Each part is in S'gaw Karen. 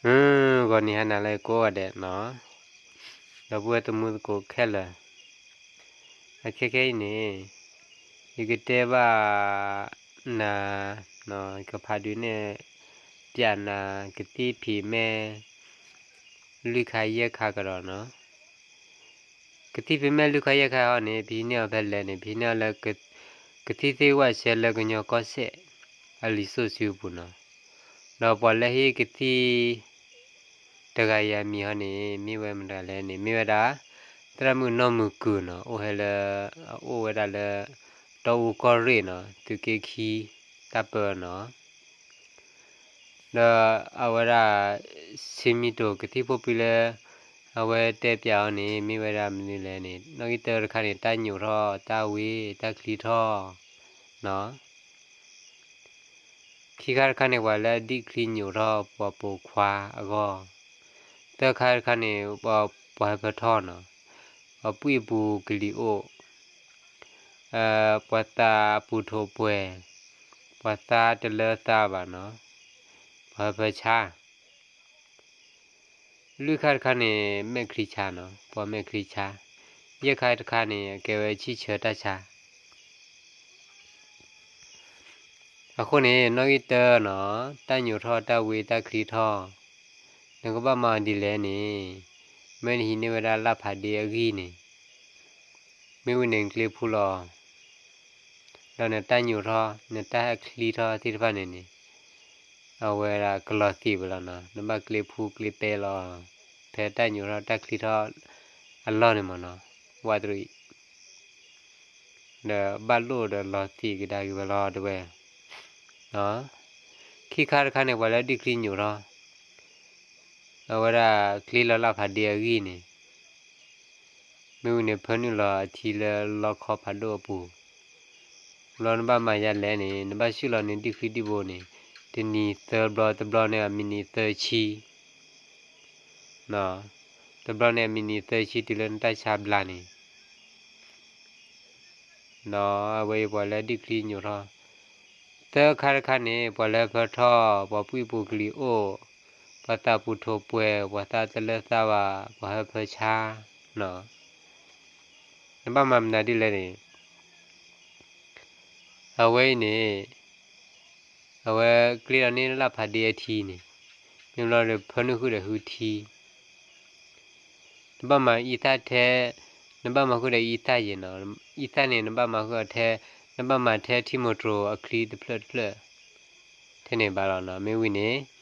ဂီၤနံၤဟါနၤလၢကိးဂၤဒဲးနီၤ, ဒီပုၢ်ဝဲၢ်သမူသကိးခဲလၢာ်, အခဲခဲအံၤန့ၣ် ယကတဲဘၣ်နၤ, ကဖးဒုးနဲၣ်ပၠးနၤ ကသံၣ်ဖံးမဲ လွံၢ်ခါယဲၢ်ခါကဒီးနီၤ. ကသံၣ်ဖံးမဲလွံၢ်ခါယဲၢ်ခါအံၤန့ၣ် ပဟံးန့ၢ်အီၤဖဲလဲၣ်န့ၣ် ပဟံးန့ၢ်အီၤလၢ ကသံၣ်သ့ၣ်ဝဲစဲးလၢကညီကီၢ်စဲၣ် အလံာ်စီဆှံအပူၤနီၤ. ဒီးပှၤလၢဟ့ၣ်ကသံၣ် တဂၤအံၤအမံၤဟီန့ၣ် မ့ၢ်ဝဲမတၤလဲၣ်န့ၣ် မ့ၢ်ဝဲဒၣ် သရၣ်မုၣ်နီၢ်မုၢ်ကုၢ်နီၤ, အိၣ်ဟဲလၢ အအိၣ်ဝဲဒၣ်လၢ တီအူကီၢ်ရ့ၣ်နီၤ, သုးက့ခံ တၢ်ပၢနီၤ. ဒီးအဝဲဒၣ် ဆံမံတိၤကသံၣ်ဖိပှံလၢ အဝဲတဲပၠးအီၤန့ၣ် မ့ၢ်ဝဲဒၣ်မနုၤလဲၣ်န့ၣ် နီၣ်ဂံၢ်တၢတခါန့ၣ် တၢ်ညိးထီၣ် တၢ်ဝ့ တၢ်ချံထီၣ်နီၤ. ခံခါတခါန့ၣ် ပှၤလၢအဒံၣ်ချံညိးထီၣ် ပှၤပိာ်ခွါအဂီၢ်, သၢခါတခါန့ၣ် ပှၤဟၢဖၢထီၣ်နီၤ, ပှၤပှံၢ်ပူၤကလံၤအိၣ်, ပှၤသးပူၤထိးပှဲၤ, ပှၤသးတလၢသးဘၣ်နီၤ, ပှၤဟၢဖၢဆါ လွံၢ်ခါတခါန့ၣ် မဲာ်ချံဆါနီၤ, ပှၤမဲာ်ချံဆါ, ယဲၢ်ခါတခါန့ၣ် အကဲဝဲဆံၣ်ဆၢတၢ်ဆါ. အဃိန့ၣ် နီၣ်ဂံၢ်တၢနီၤ, တၢ်ညိးထီၣ် တၢ်ဝ့ တၢ်ချံထီၣ်, နကဘၣ်မၤအီၤဒ်လဲၣ်န့ၣ်, မ့ၢ်နဟံးန့ၢ်ဝဲဒၣ်လၣ်ဖးဒ့အဂံၢ်န့ၣ်, မ့ၢ်ဝံၤန့ၣ် နကျ့ဖူလီၤ ဒီးနတၢ်ညိးထီၣ် နတၢ်ချံထီၣ်သ့ၣ်တဖၣ်န့ၣ်န့ၣ်, အဝဲဒၣ်ကလီၤသံးဝဲလီၤနီၤ, နဘၣ်ကျ့ဖူကျ့ပဲလီၤ, ဖဲတၢ်ညိးထီၣ်တၢ်ချံထီၣ်အလီၢ်န့ၣ်မ့ၢ်နီၤ, ဝးတရံး ဒီးဘၣ်လိၣ်ဒီးလီၤသံးကဒါက့ၤဝဲလီၤတဲဝဲ. ခံခါတခါန့ၣ် ပှၤလၢဒံၣ်ချံညိးထီၣ် အဝဲဒၣ်ကျ့လီၤလၣ်ဖးဒ့အဂံၢ်န့ၣ်, မ့ၢ်ဝံၤန့ၣ် ဖၢနုာ်လီၤအထံလၢလီခီဖးဒိၣ်အပူၤ, ဘျီနဘၣ်မၤယၤလဲၣ်န့ၣ် နဘၣ်ဆှုၣ်လီၤန့ၢ်ဒံၣ်ချံဒံၣ်ဘိန့ၣ်, တနံၤသၢဘျီ တဘျီန့ၣ်အမံးနံးသၢဆံ တဘျီန့ၣ်အမံးနံးသၢဆံတုၤလၢနတၢ်ဆါဘျါန့ၣ်, ဒီးအဝဲအံၤပှၤလၢဒံၣ်ချံညိးထီၣ်, သၢခါတခါန့ၣ် ပှၤလၢဟၢဖၢထီၣ်, ပှၤပှံၢ်ပူၤကလံၤအိၣ်, ပှၤသးပူၤထိးပှဲၤ, ပှၤသးတလၢသးဘၣ်, ပှၤဟၢဖၢဆါနီၤ, နဘၣ်မၤမနုၤဒ်လဲၣ်န့ၣ် အဝဲအံၤန့ၣ် အဝဲကျ့လီၤန့ၢ်လၣ်ဖးဒ့အထံန့ၣ်, မ့ၢ်ဘျီဒီးဖၢနုာ်ဃုာ်ဒီးဟုထံ, နဘၣ်မၤအံသၣ်ထဲ, နဘၣ်မၤဃုာ်ဒီးအံသၣ်ယဲၢ်နီၤ, အံသၣ်န့ၣ် နဘၣ်မၤဃုာ်အီၤထဲ, နဘၣ်မၤထဲထံမိၢ်တြိၤအချံတဖျၢၣ်တဖျၢၣ် ထဲန့ၣ်ဘၣ်လီၤနီၤ, မ့ၢ်ဝံၤန့ၣ်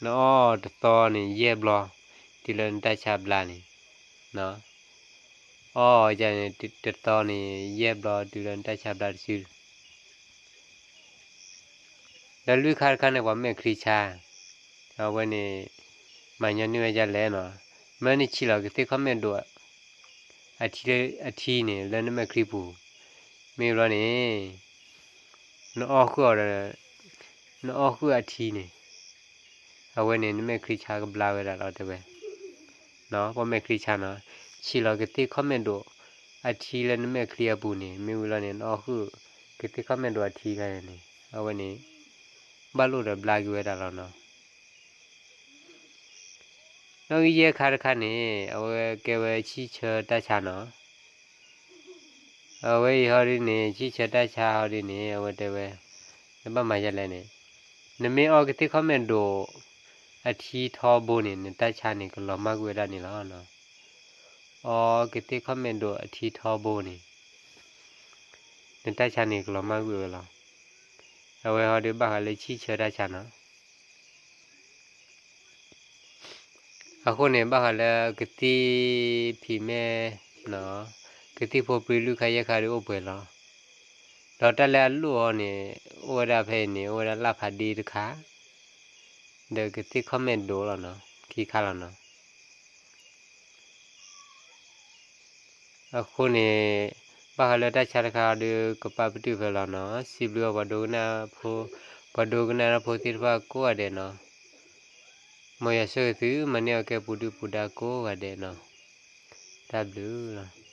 နအီၣ်တသီန့ၣ်ယဲၢ်ဘျီ, တုၤလၢနတၢ်ဆါဘျါန့ၣ် အီၣ်ယၤန့ၣ် တသီန့ၣ် ယဲၢ်ဘျီတုၤလၢနတၢ်ဆါဘျါတစု, ဒီးလွံၢ်ခါတခါန့ၣ် ပှၤမဲာ်ချံဆါ, အဝဲန့ၣ် မၤညီနုၢ်ဝဲဒ်လဲၣ်နီၤ, မၢနဆံးလီၤကသ့ၣ်ခီၣ်မဲာ်ဒိၣ် အထံ, အထံန့ၣ် လၢနမဲာ်ချံပူၤ, မ့ၢ်ဘျီန့ၣ် နအီၣ်ဃုာ်အီၤဒီး နအီၣ်ဃုာ်အထံန့ၣ်, အဝဲန့ၣ် နမဲာ်ချံဆါကဘျါဝဲဒၣ်လီၤတဲဝဲ, ပှၤမဲာ်ချံဆါနီၤ, ဆံးလီၤကသ့ၣ်ခီၣ်မဲာ်ဒိၣ် အထံလၢနမဲာ်ချံအပူၤန့ၣ်, မ့ၢ်ဝံၤလီၤန့ၣ် နအီၣ်ဃုာ် ကသ့ၣ်ခီၣ်မဲာ်ဒိၣ်အထံခါန့ၣ်, အဝဲန့ၣ် ဘၣ်လိၣ်ဒီးဘျါက့ၤဝဲဒၣ်လီၤနီၤ. နီၣ်ဂံၢ်ယဲၢ်ခါတခါန့ၣ် အဝဲကဲဝဲဆံၣ်ဆၢတၢ်ဆါနီၤ. အဝဲအံၤဟီဒ်န့ၣ် ဆံၣ်ဆၢတၢ်ဆါဟီဒ်န့ၣ် အဝဲတဲဝဲ, နဘၣ်မၤယၤလဲၣ်န့ၣ်, နမ့ၢ်အီၣ်ကသ့ၣ်ခီၣ်မဲာ်ဒိၣ် အထံထီဘိန့ၣ် နတၢ်ဆါန့ၣ် ကလီၤမၢ်ကွံာ်ဝဲဒၣ်န့ၣ်လီၤ. အီၣ်ကသ့ၣ်ခီၣ်မဲာ်ဒိၣ်အထံထီဘိန့ၣ် နတၢ်ဆါန့ၣ် ကလီၤမၢ်ကွံာ်ဝဲလီၤ. အဝဲဟီဒုးဘၣ်ဃးလၢဆံၣ်ဆၢတၢ်ဆါနီၤ. အဃိန့ၣ် ဘၣ်ဃးလၢကသံၣ်ဖံးမဲ, ကသံၣ်ဖိပြံလွံၢ်ခါယဲၢ်ခါဒုးအိၣ်ပှဲၤလီၤ. ဒီးတၢ်လၢအလိၣ်အီၤန့ၣ် အိၣ်ဝဲဒၣ်ဖဲအံၤန့ၣ် အိၣ်ဝဲဒၣ်လၣ်ဖးဒ့တခါ ဒီးကသံၣ်ခီၣ်မဲာ်ဒိၣ်လီၤနီၤ, ခံခါလီၤနီၤ. အဃိန့ၣ် ဘၣ်ဃးလၢတၢ်ဆါတခါဒီး ကပာ်ပတုာ်ဖဲလီၤနီၤ. စံးဘျုးအီၤပှၤဒိကနၣ်ဖိ, ပှၤဒိကနၣ်ဖိသ့ၣ်တဖၣ်ကိးဂၤဒဲးနီၤ. မ်ယွၤဆိၣ်ဂ့ၤသု မၤန့ၢ်အီၤကဲပူၤဒုၣ်ပူၤဒါကိးဂၤဒဲးနီၤ. တၢ်ဘျုးလီၤ.